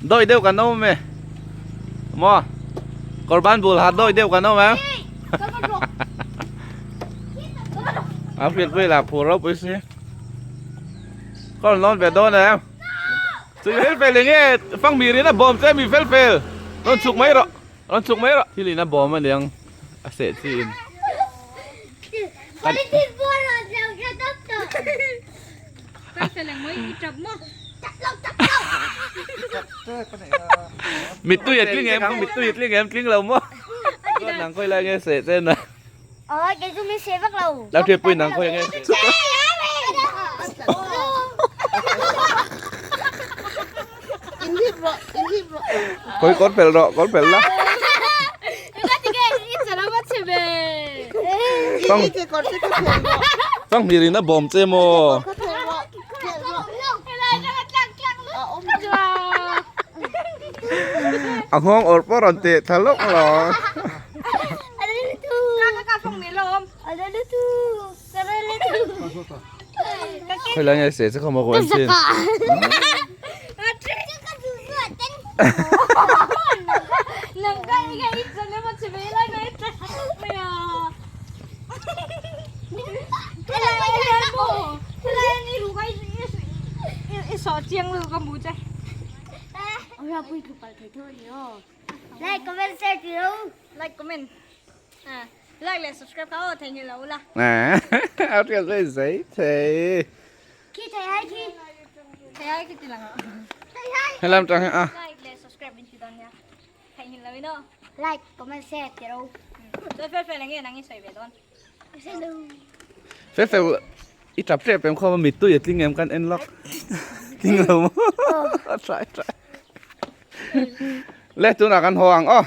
Dawi deuh kan awm e. Maw? Kawr ban bul ha dawi deuh kan awm em? A hriat pui lah phur ropui si. Ka rawn lawn ve dawn em? Chu i fel fel eng nge? Fang mi rin a bawm che mi fel fel. Rawn chhuk mai rawh. Rawn chhuk mai rawh. Thil in a bawm aniang a seh chi in. Mittui a tling em ang mittui a tling em tling lo maw? Nang khawi lai nge seh che na? Ờ, cái chú mình sẽ bắt đầu. Lau thiệt pui nang khawi nge seh. Khawi kawr pel rawh kawr pel la. Fanghmir in a bawm che maw? A nghawng awrh pawh rawn teh thla lawk lo. Khawi lai nge seh che kha maw ka en chin. Like comment share ti lo. Like comment. Like leh subscribe kha aw theihnghilh lo ula. A hriat zai zai thei. Khi thei hai khi. Thei hai khi ti lang. Helam tang hi a. Like leh subscribe in ti dawn nia. Theihnghilh lo in aw. Like comment share ti lo. Chuan fel fel enge nang i sawi ve dawn. Fel fel i tap tep em khawm a mittui a tling em kan en lawk. Tling lo maw? Try try. Le tunah kan haw ang aw.